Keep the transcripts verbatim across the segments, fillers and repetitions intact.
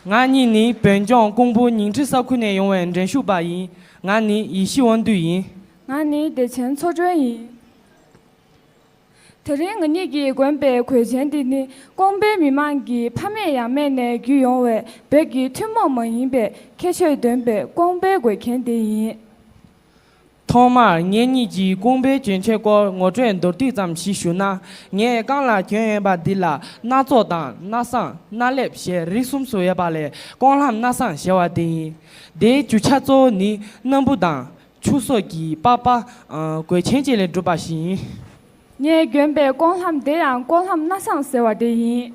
ང་གཉིས་ནི་བོད་ལྗོངས་ཀོང་པོ་ཉིང་ཁྲི་ས་ཁུལ་ནས་ཡོང་བའི་འགྲན་ཞུགས་པ་ཡིན། ང་ནི་ཡེ་ཤེས་དབང་འདུས་ཡིན། ང་ནི་བདེ་ཆེན་ཚོགས་སྒྲོན་ཡིན། དེ་རིང་ང་གཉིས་ཀྱིས་གོན་པའི་གོས་ཆེན་འདི་ནི་ཀོང་པོའི་མི་མང་གི་ཕ་མེས་ཡང་མེས་ནས་བརྒྱུད་ཡོང་བའི་བོད་ཀྱི་ཐུན་མོང་མ་ཡིན་པའི་ཁྱད་ཆོས་ལྡན་པའི་ཀོང་པོའི་གོས་རྒྱན་དེ་ཡིན། ཐོག་མར་ངེད་གཉིས་ཀྱིས་ཀོང་པོའི་གྱོན་ཆས་སྐོར་ངོ་སྤྲོད་མདོར་བསྡུས་ཙམ་ཞིག་ཞུ་ན། ངས་རྐང་ལག་གྱོན་ཡོད་པ་འདི་ལ་སྣ་ཚོགས་དང་སྣ་བཟང་སྣ་ལེབ་ཞེས་རིགས་གསུམ་སུ་ཡོད་པ་ལས་ཀོང་ལྷམ་སྣ་བཟང་ཞེས་པ་དེ་ཡིན། དེའི་རྒྱུ་ཆ་གཙོ་བོ་ནི་སྣམ་བུ་དང་ཕྱུགས་ཟོག་གི་པགས་པ། ཨ། གོས་ཆེན་བཅས་ལས་གྲུབ་པ་ཞིག་ཡིན། ངས་གྱོན་པའི་ཀོང་ལྷམ་དེ་ཡང་ཀོང་ལྷམ་སྣ་བཟང་ཟེར་བ་དེ་ཡིན།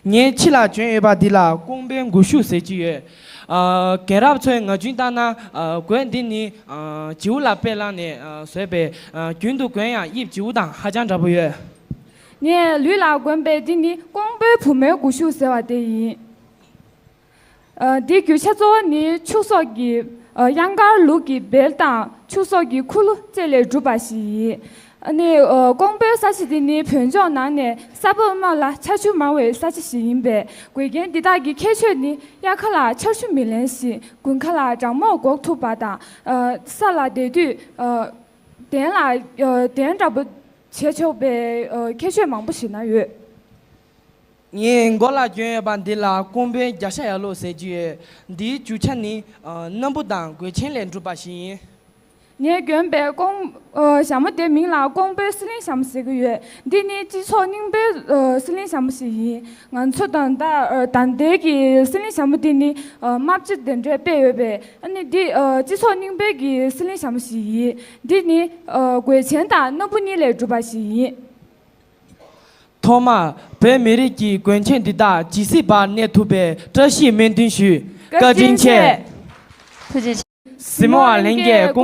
ངའི་ཕྱི་ལ་གྱོན་ཡོད་པ་འདི་ལ་ཀོང་པོའི་མགོ་གཞུག་ཟེར་གྱི་ཡོད། ཨ། རྒན་རབས་ཚོའི་ངག་རྒྱུན་ལྟར་ན། ཨ། གོས་འདི་ནི། ཨ། བྱིའུ་ལ་དཔེ་བླངས་ནས། ཨ། བཟོས་པས། ཨ། རྒྱུན་དུ་གོན་ཡང་དབྱིབས་བྱིའུ་དང་ཧ་ཅང་འདྲ་པོ་ཡོད། ངས་ལུས་ལ་གོན་པའི་འདི་ནི་ཀོང་པོའི་བུ་མོའི་མགོ་གཞུག་ཟེར་བ་དེ་ཡིན། ཨ། འདིའི་རྒྱུ་ཆ་གཙོ་བོ་ནི་ཕྱུགས་ཟོག་གི། ཨ། གཡང་དཀར་ལུག་གི་སྦལ་དང་ཕྱུགས་ཟོག་གི་ཁུ་ལུ་བཅས་ལས་གྲུབ་པ་ཞིག་ཡིན། ཨ་ནི། ཨ། ཀོང་པོའི་ས་ཆ་འདི་ནི་བོད་ལྗོངས་ནང་ནས་ས་བབ་དམའ་ལ་ཆར་ཆུ་མང་བའི་ས་ཆ་ཞིག་ཡིན་པས། གོས་རྒྱན་འདི་དག་གི་ཁྱད་ཆོས་ནི་དབྱར་ཁ་ལ་ཆར་ཆུ་མི་ལེན་ཞིང་། དགུན་ཁ་ལ་གྲང་མོ་འགོག་ཐུབ་པ་དང་། ཨ། ས་ལ་བསྡད་དུས། ཨ། གདན་ལ། ཨ། གདན་འདྲ་པོ་བྱེད་ཆོག་པའི། ཨ། ཁྱད་ཆོས་མང་པོ་ཞིག་ན་ཡོད། ངའི་མགོ་ལ་གྱོན་ཡོད་པ་འདི་ལ་ཀོང་པོའི་རྒྱ་ཤ་ཡ་ལོ་ཟེར་གྱི་ཡོད། འདིའི་རྒྱུ་ཆ་ནི། ཨ། སྣམ་བུ་དང་གོས་ཆེན་ལས་གྲུབ་པ་ཞིག་ཡིན། ངས་གྱོན་པའི་ཀོང་། ཨ། ཞྭ་མོ་དེའི་མིང་ལ་ཀོང་པོའི་སི་ལིང་ཞྭ་མོ་ཟེར་གྱི་ཡོད། འདི་ནི་སྤྱི་ཚོགས་རྙིང་པའི། ཨ། སི་ལིང་ཞྭ་མོ་ཞིག་ཡིན། ང་ཚོ་ད་ལྟ། ཨ། ད་ལྟའི་གི་སི་ལིང་ཞྭ་མོ་འདི་ནི། ཨ། རྨ་བྱ་དེ་འདྲས་སྤེལ་ཡོད་པས། ཨ་ནི་འདི། ཨ། སྤྱི་ཚོགས་རྙིང་པའི་གི་སི་ལིང་ཞྭ་མོ་ཞིག་ཡིན། འདི་ནི། ཨ། གོས་ཆེན་དང་སྣམ་བུ་གཉིས་ལས་གྲུབ་པ་ཞིག་ཡིན། ཐོག་མར་བོད་མི་རིགས་ཀྱི་གོན་ཆས་འདི་དག་ཇི་སྲིད་བར་གནས་ཐུབ་པའི་བཀྲ་ཤིས་སྨོན་འདུན་ཞུ། བཀའ་དྲིན་ཆེ། ཐུགས་རྗེ་ཆེ། གཟིགས་མོ་བ་ལྷན་རྒྱས།